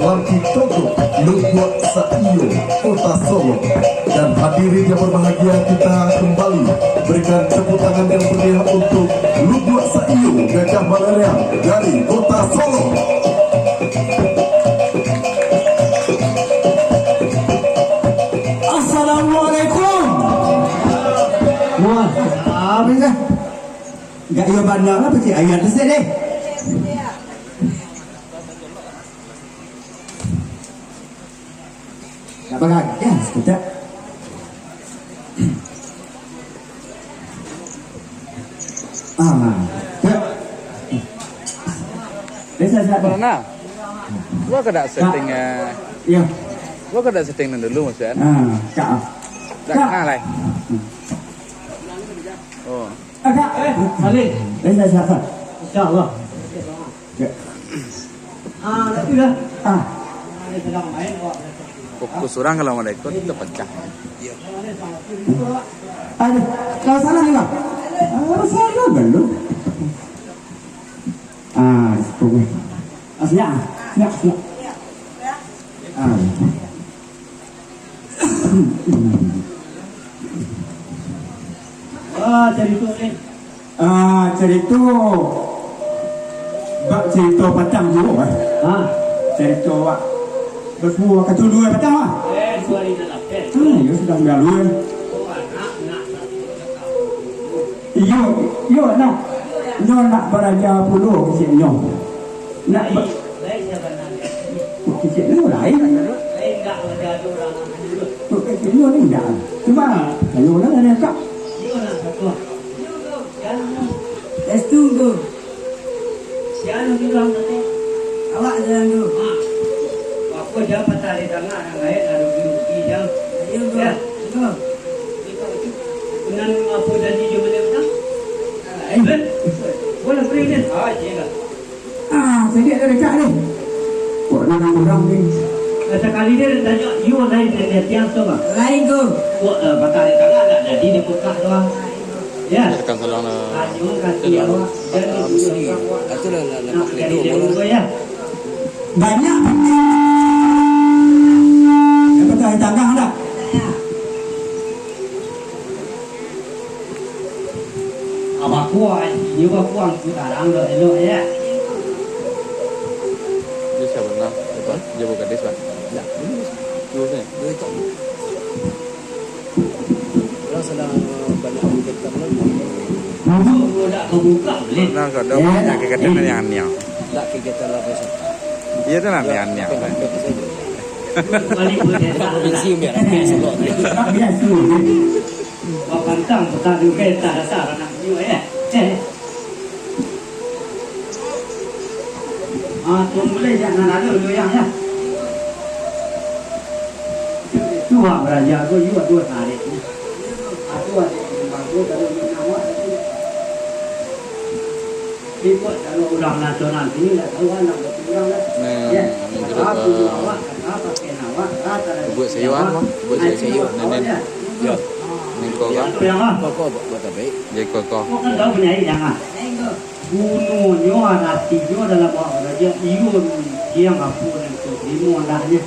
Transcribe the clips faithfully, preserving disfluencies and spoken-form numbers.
Parti Togok, Lubuak Saiyo, Kota Solok. Dan hadirin yang berbahagia, kita kembali berikan tepuk tangan yang meriah untuk Lubuak Saiyo, Gajah Malariang dari Kota Solok. Assalamualaikum. Wah, apa ni? Enggak, iyo bana lah, pacik ayat tu sajo deh. Nak bagagas kita. Ah, tak. Biasa, siap. Pernah? Gua kada setting, eh, Yo. Gua kada setting nan dulu, maksudnya. Ah, kak. Dah Kak. Kenal, eh? Hmm. Oh. Ah, kak. Eh, balik. Biasa, siap. Insya Allah. Ya. Ah, tapi dah. Ah. Fokus orang kalau mau ikut, itu pecah. Aduh, kalau salah ni, Bang. Kalau salah, belum. Ah, sepuluh. Ah, siap, siap, siap. Ah. Ah, carito ni. Ah, carito, bak carito patang dulu, eh. Ha? Carito wak berdua ka dulu, eh, patang, ah. Eh, dua hari dah lapeh. Ah, iyo sudah malu, eh. Oh, anak, nak, nak, nak. Iyo, iyo, nak. Nyo nak baraja pulo kecek nyo. Nak ba- Kecek nyo lain. Kecek nyo ni indak. Cuma, ayo lah, anak kak. Restu, Ngku. Siapa bilang tadi? Awak jalan dulu. Ha. Apa jan patah di tangah, nan lain lalu diuji jan. Ayo, Ngku. Ya. Ngku. Nan apa tadi jo baliau bilang? Eh? Boleh beri ni. Ah, iya lah. Ah, cadiak dari kak ni. Kok nanang urang ni? Sakali dia tanya, "Iyo lain dari tiang tu, Bang?" Lain, Ngku. Kok, eh, patah di tangah tak jadi dia pekak tu, Bang? Ya. Tekan saluang lah. Hanya kasih awak. Jadi, itu lah, lah, lah, nak jadi dia pun, ya. Banyak yang patah di tangah tak? Abah kuah, dia bakuah, sekarang dah elok, ya. Dia siapa nak? Apa? Dia bukan dia, Pak. Enggak. Dulu, Pak. Dulu, Pak. Dulu, Pak. Orang sedang banyak mengikutkan lagi. Dulu, nak kebuka, boleh. Nah, kadang banyak kegiatan yang aneh. Enggak kegiatan lah, Pak. Iya, tu lah, aneh-aneh. Balik, boleh. Provinsi, Pak. Sebab dia. Wah, pantang, pantang juga, tak rasa anak dia, ya. Eh. Ah, tu mulai jangan lalu dulu, yang, ya. Itu hak beraja tu, you dua tarik. Aku ada yang bagus, kalau nak awak, tapi ikut kalau orang nasional sini, tak tahu kan, nak berkurang kan. Nah, ya. Ini juga, aku eh, awak, apa, pakai awak, rata-rata buat sayuran, awak. Buat sayuran, sayuran, nenek. Ya. Ni kau kan? Kau, kau buat, buat apa, eh? Dia kau, kau. Kau kan tahu penyair jangan. Gunonyo, aratinyo dalam awak baraja, iyo, siang apo nan tarimo andaknyo.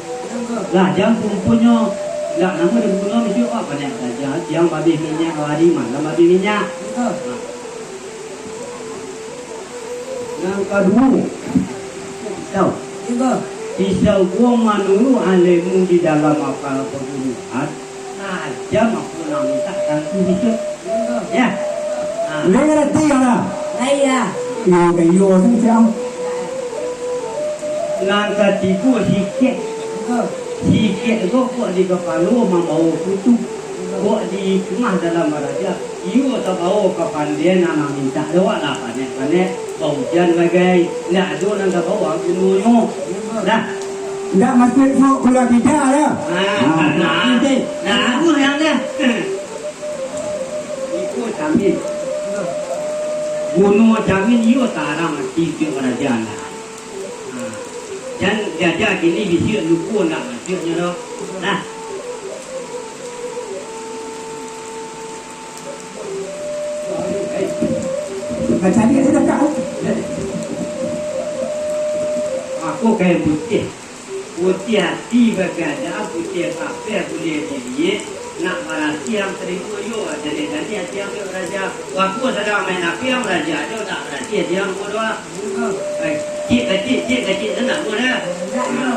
Lah, jam pumpunnyo, ndak namo diguno, misi awak banyak baraja, siang babih minyak, ari malam babih minyak. Nah. Nan kaduo, pisau. Iyo, Ngku. Pisau ko manuruik ilmu di dalam akal paguruan, tajam apo nan mintak tantu bisuak. Iyo, Ngku. Ya. Nah. Lai ngarati, Ngku? Lai, ya. Iyo, ka iyo, macam. Nan katigo, sikek. Iyo, Ngku. Sikek ko kuat di kapalo, mambawo kutu. Iyo, Ngku. Kuat di hikmah dalam baraja. Iyo tabawo kapandian nan mintak tu awak lah, panek-panek, baujan bagai, ndak ado nan tabawo gunonyo. Dah. Ndak masuak suok pulang kida lah. Nah, nah, nah, nah, nah, nah, nah. Iko camin. Guno camin iyo tarang ati tiok raja lah. Nah, jan jaja kini bisuak lupo ndak masuaknyo doh. Nah. Baca dia, dia dah tak. Aku kain putih. Putiah ati bagadang, putiah kapeh buliah diliek, nak barasiah ang tarimo yo, jadi-jadi ati ang dek raja. Wakua sadang main api, ang raja jo nak barasiah ati ang ko doh. Eh, cik kacik, cik kacik tu nak buat dah. Indak, yo.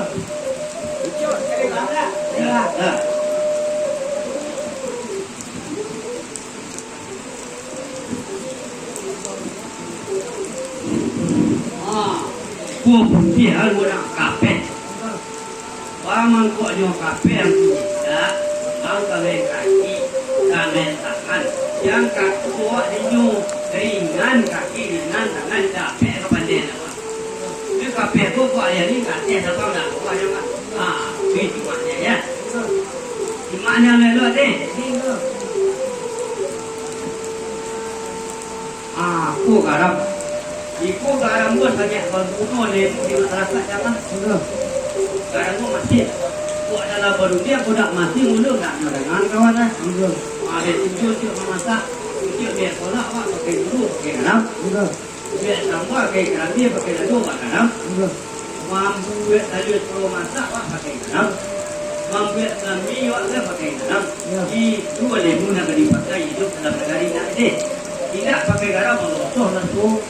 Icok, cari barang. Ya, ya. Ah, ko putiah lalu nak kapeh. Bamangkoknyo kapeh ang tu bisa, ang kamain kaki, kamain tangan. Yang kaki awak dinyo ringan, kaki ringan, tangan capek, kapandai nak. Tapi kapeh ko kok aya ni, kateh sabab nak bawah nyo, Mak. Ah, itu maknanya, ya. Itu maknanya, Mak, tu. Ah, ko garam. Iko garam ko sangaik baguno lemu di masyarakat, Jang. Betul. Garam ko masih. Ko adalah badunia, ko dak masih, mulu dak nyo dangan, kawan, ah. Betul. Ah, dia tunjuk, tunjuk mamasak, tunjuk dia kolak, awak pakai dulu, pakai garam. Betul. Buek sambal, pakai garam, dia pakai lado, awak garam. Betul. Mambuek talua suruah masak, awak pakai garam. Mambuek sami, awak kan pakai garam. Ya. Itu lemu nak dipakai hidup dalam nagari nak deh. Indak pakai garam, malosoh lah tu.